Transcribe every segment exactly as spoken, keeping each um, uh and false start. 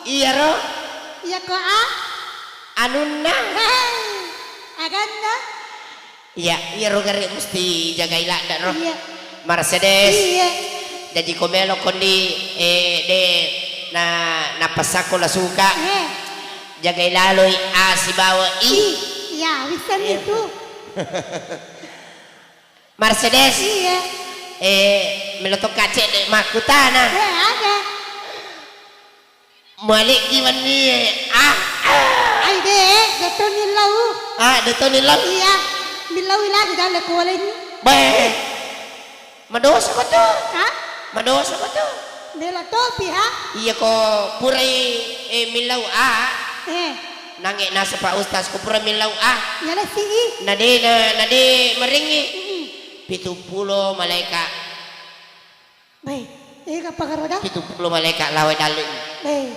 Iyaro? Iyako a? Anunna? Hei, aganna? Iya, iyaro gare musti jagai ladde ro. Iya. Mercedes. Iya. Jaji ko melo kondi, eh, de na napasako la suka. Eh. Jagai laloi a sibawa i. I. Iya, wissenni tu. Mercedes. Iya. Eh, melo to kacek de makkutana. Eh, ada. Mualekki wennie, ah. Ai de, de to nillau. Ah, de to nillau? Iya. Nillau lagi dalle ko walengngi. Beh. Madosa ko tu. Hah? Madosa ko tu. Melo topi, ha? Iya ko purai, eh, millau a. Eh. Nange nasa Pak Ustaz ko pura millau a. Iya lesi i. Nade na, nade marengngi. Mm-mm. Pitu pulo malaika. Baik. Eh, kapagaroda? Pitu pulo malaika lawe dalle. Baik.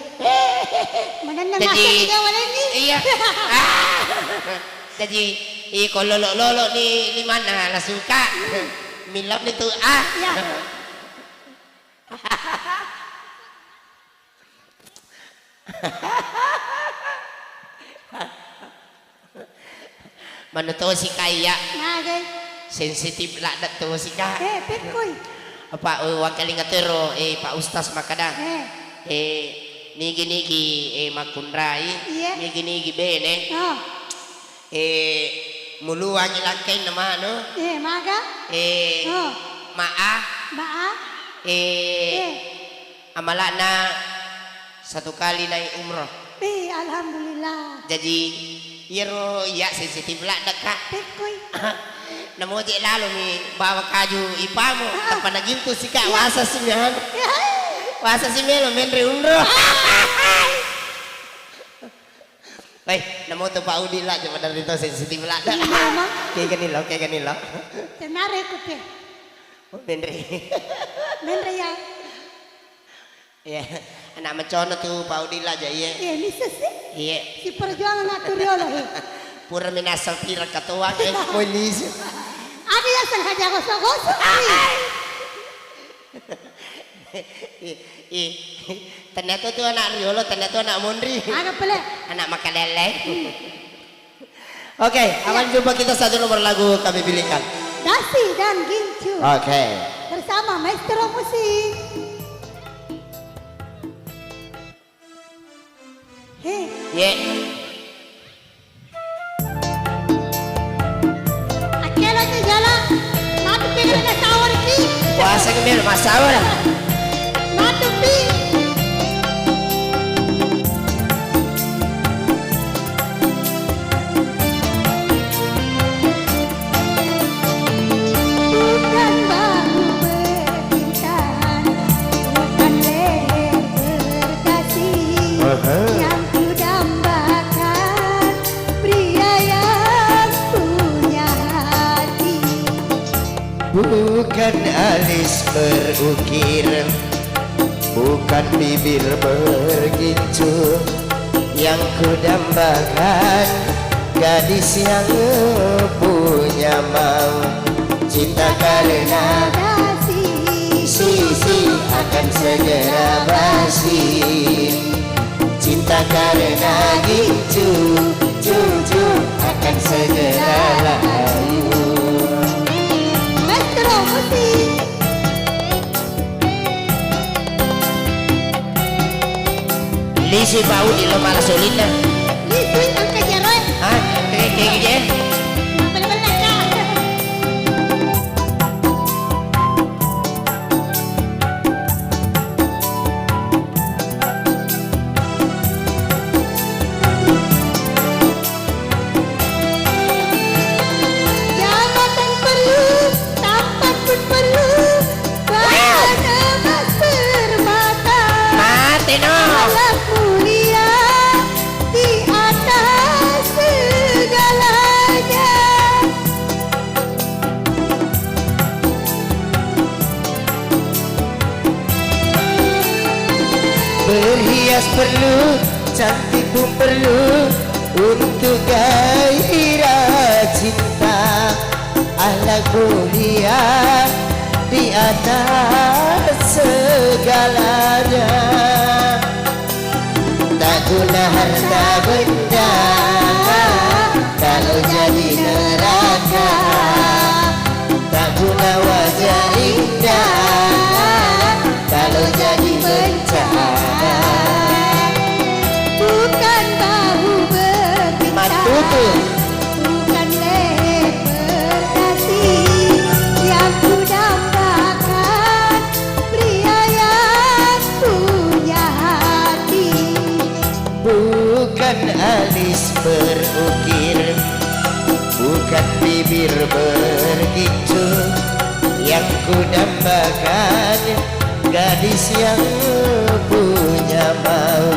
Manenna. Jaji, ngaseng tiga walengngi. Iya. Ah. Jaji, iko lolo-lolo ni limanna la suka. Millau ni tu, ah. Iya. Manu tosi ka iya. Magai. Sensitif ladde tosi ka. Eh, pekkoi. Apa, eh, wangkalinga tero, eh, Pak Ustaz makkada. Eh. Eh, nigi-nigi, eh, makkunrai, iya, nigi-nigi bene. Oh. Eh, muluangi langkainna manu. Eh, maga? Eh, oh, maa. Maa. Eh, eh, amala'na satu kali naik umroh. Eh, alhamdulillah. Jaji, iyaro iya sensitif ladde ka. Pekkoi. Namoje lalo mi bawa kaju ipamu, ah, tappa nagintu sika, iya, wasa si melo. Iya. Wasa si melo menre umroh. Ah. Weh, namo tu Pak Udi la, coba dari to sensitif la. Iya, Mang. Kegani lo, kegani lo. Tenare ku te. Oh, menre. Menre ya. Iya, anak mencono tu Pak Udi la ja, iya. Iya, misses sih. Iya. Si perjuangan aku riolo, he. Pura minasal pira katoa, eh, mau lisu. Ada yang sengaja gosok-gosok, sih. Ih, ih, ternyata tu anak riolo, ternyata anak monri. Aga pale? Anak makalele. Hmm. Oke, iya, akan jumpa kita satu nomor lagu kami pilihkan. Dasi dan Gincu. Oke. Bersama Maestro Musik. He. Ye. Akkelo tu jala, matu pi gare sawar ki. Puasa ki melo massawar. Matu pi. Bukan baru bercinta, bukan leher berkasih, aha, yang kudambakan pria yang punya hati. Bukan alis berukir, bukan bibir bergincu, yang kudambakan gadis yang punya mau. Cinta karena basi, sisi akan segera basi. Cinta karena gincu, cucu akan segera layu. Maestro musik. Lisui Pak Udi lo mala solinna. Lisui engka jaroe. Hah? Engka kegi je? Bella-bella, Kak. Jabatan perlu, tampan pun perlu, bahan emas permata. Mate no. Akhlak mulia di atas segalanya. Berhias perlu, cantik pun perlu untuk gairah cinta. Akhlak mulia di atas segalanya. Harta benda kalau jadi neraka, tak guna wajah indah kalau jadi bencana. Bukan bahu berkeringat, bukan leher berkasih yang ku dambakan, pria yang punya hati. Bukan alis berukir, bukan bibir bergincu, yang ku dambakan gadis yang punya mau.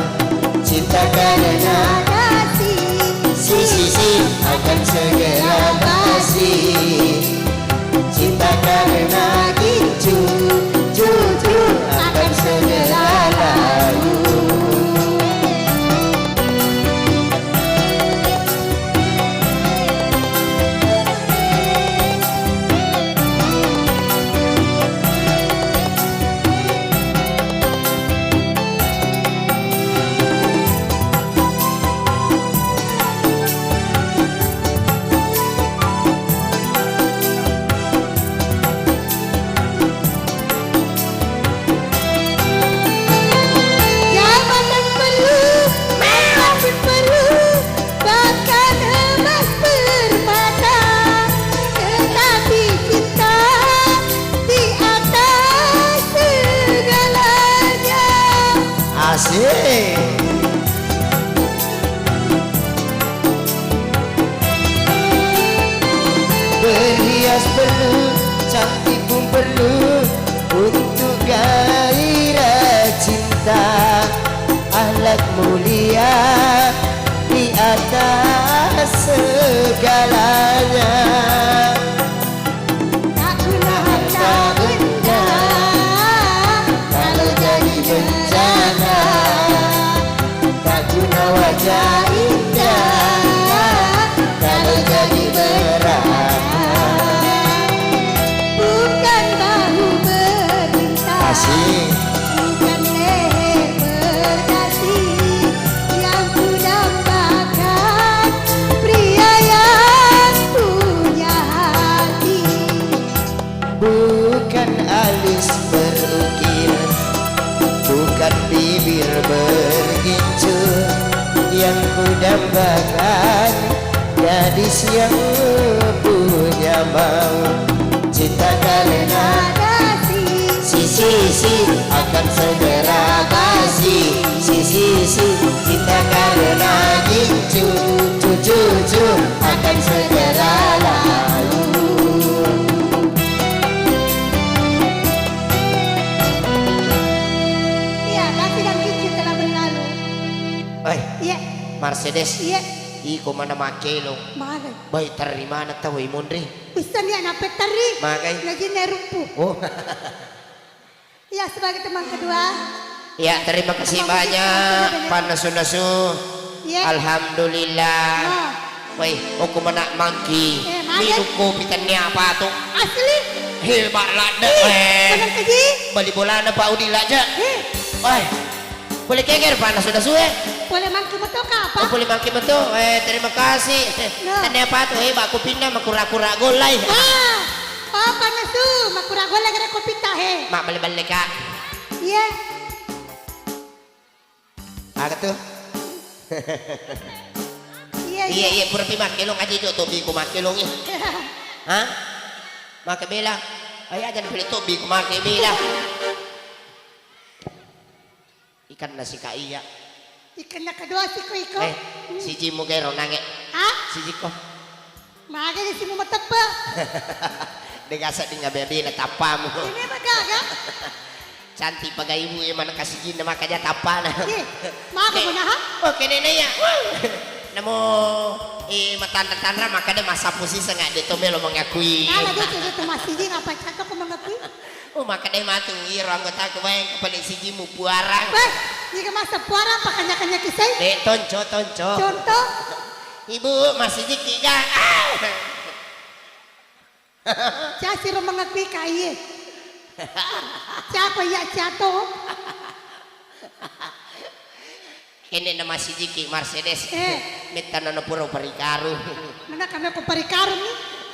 Cinta karena kasih, si sisi akan segera basi. Cinta karena gincu, jujur akan segera lalu. Jangan perlu, jangan perlu, bahkan emas permata, tetapi cinta di atas segalanya. Asik. Berhias perlu, cantik pun perlu untuk gairah cinta. Akhlak mulia di atas segalanya. Tak guna harta benda kalau jadi bencana. Tak guna wajah indah kalau jadi berat. Bukan bahu berkeringat, asik, bukan leher berkasih yang ku dambakan, pria yang punya hati. Bukan alis berukir, bukan bibir bergincu, yang ku dambakan gadis yang punya mau. Cinta karena kasih, si sisi akan segera basi. Si sisi, cinta karena gincu, cucu, cucu akan segera lalu. Iya, kasih dan gincu telah berlalu. Oi. Iya. Mercedes. Iya. Iko mana makkelong. Mana? Baik, terima na tau, woi, monri. Bisa nih anak petari. Magai. Lagi nerumpu. Oh. Iya, sebagai teman kedua. Ya, terima kasih banyak, Pak Nasu-Nasu. Iya. Alhamdulillah. Oh. Woi, oku mana mangki. Eh, mana? Minum kopi tania apa tuh? Asli. Hebat ladde. Ih, eh. Mana keji? Bali bolana Pak Udi laja. Eh. Woi. Boleh kenger, Pak Nasu-Nasu, eh? Boleh mangki meto, Kak, apa? Oh, boleh mangki meto. Eh, terima kasih. Nah. Tania apa tuh? Eh, bak kopi na makura-kura golai. Wah. Oh, Pak Nasu, makura golla gara kopi ta, he. Mak bale-bale, Kak. Iya. Aga tuh? Iya, iya, iya. Iya, pura pi makkelong aja jo, tobi ko makkelong, eh. Hah? Make bela. Ayo aja pele tobi ko make bela. Ikanna sika iya. Ikanna kedua siko iko. Eh, siji mu gero nange. Hah? Siji ko. Maga di simu mateppe. Degasa di ngabe-abe na tappamu. Ini apa gaga? Cantik paga ibu e mana kasijinna maka ja tappana. Ih, maga mana ha? Oke nene ya. Namo eh matanra-tanra maka de masapu sisa nggak de to melo mengakui. Ala de to masijin apa cakap mengakui? Oh, makkedai matu, iro anggotaku bae, engka pale siji mupuarang. Weh, jika masa puarang, pakanya-kanya kisai. Dek, tonco, tonco. Contoh? Ibu, masih jiki ga? Ah! Casi ro mengakui kaie. Siapa ya cato? Kene na masijiki Mercedes. Eh. Metta na pura parikaru. Mana kami ko parikaru ni?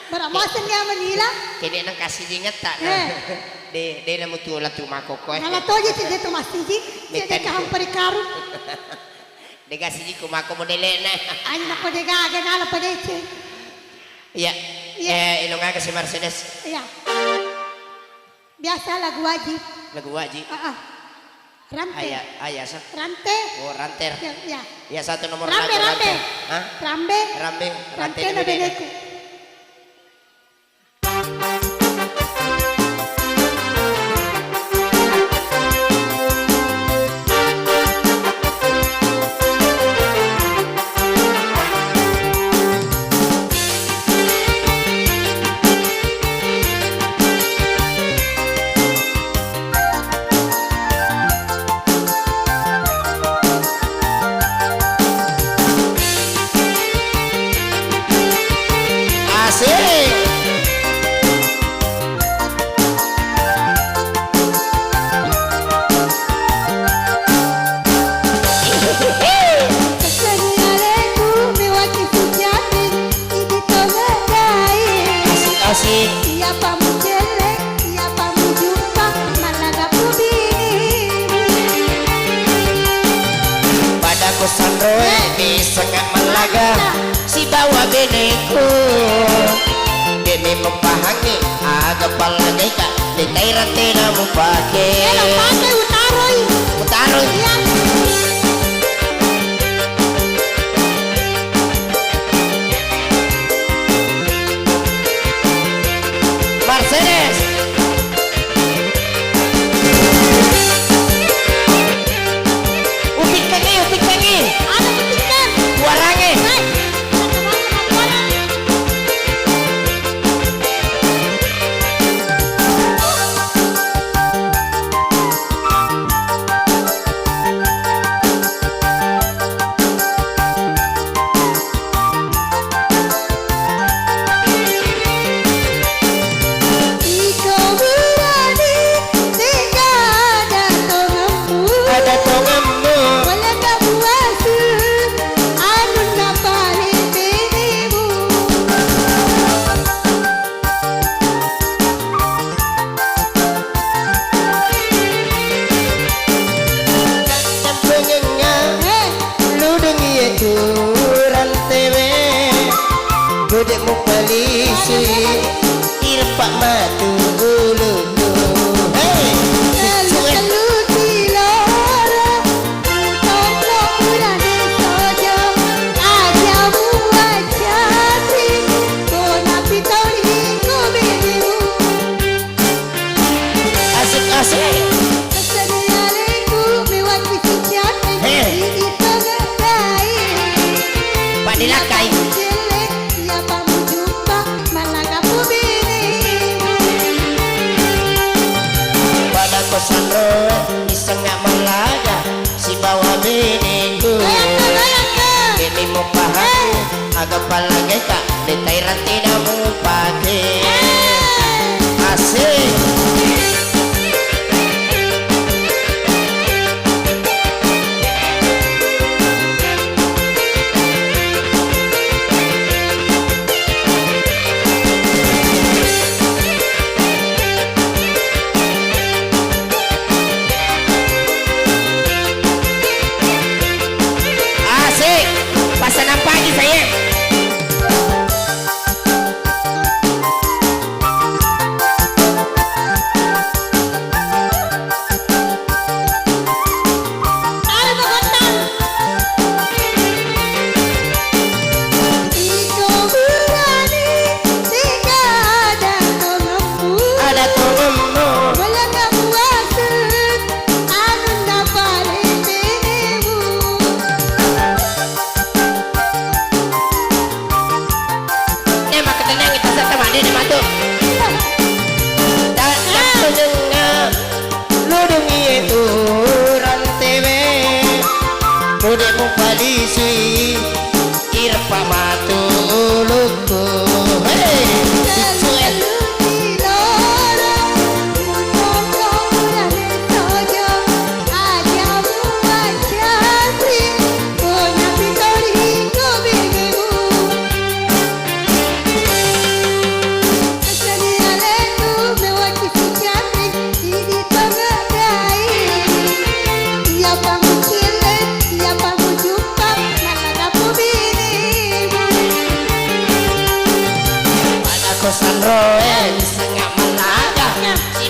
Bara maseng ya manila. Kene na kasijingetta na. Eh. De, de na mutu latu makoko, eh. Nala toje cek de tu masiji. Cek de kahang parikaru. Dega siji ku mako modelena. Ayo nako dega aga nala padece. Iya. Iya. Eh, ilo ngaga si Mercedes. Iya. Biasa lagu wajib. Lagu wajib. Heeh. Rante. Aya, aya sa. Rante. Oh, ranter. Iya, iya. Iya, satu nomor Rambe, lagu rambe. Ranter. Hah? Rambe. Rambe, rante Rante na na beneku. Beneku. Asik. Assalamualaikum, mewaki sujati, idi tonga dai. Asik, asik. Iya pamucelle. Iyapa mujumpa mallaga pubini. Pada kusanroe, eh, misengnga mallaga sibawa beneku. Demi mupahangi aga pallagaika, detai ratena mupake. Eh, lo pake utaroi. Utaroi. Iya. Mercedes. Upikkengi, upikkengi. Ada upikkan. Suarange. Hai. Iko burani, tega ada tongemmu. Ada tongemmu. Wala kapuasu, anunna pale benemu. Tempengenga, eh, ludung iye tu rantewe, gode mupalisi, irpa matu uluku. Hei, tellu, tellu ciloro. Asik, asik. Hei. Pak Dilakai. Pada kosanro, isengnga mallaga sibawa beneku. Goyangka, goyangka. Demi mupahang, eh, aga pallagaika, detai ratena mupake. Eh. Asik. Asik. Pasanang pagi saya. Ne makketenangi tasetta madene matu. Ta-, tattongengnga ludung iye tu rantewe. Kode mupalisi irpa matu ulukku. Hei, biccu e.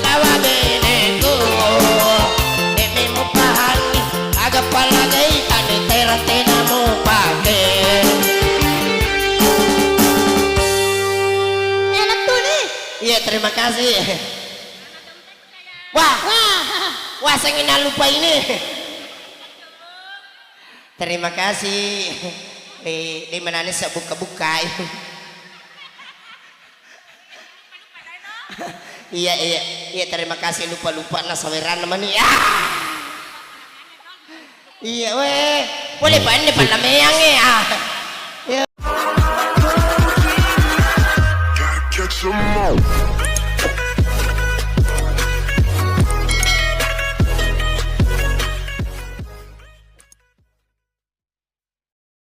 Lawa beneku, demi mupahangi, aga palagai tani tera tena mupake. Enak tuh nih. Iya, terima kasih. Wah, wah, wah, saya nggak lupa ini. Terima kasih. Eh, di mana nih saya buka-buka? Iya, iya, iya, terima kasih, lupa-lupa na saweran mani. Ah! Iya, weh. Boleh banne palameang, eh. Ah.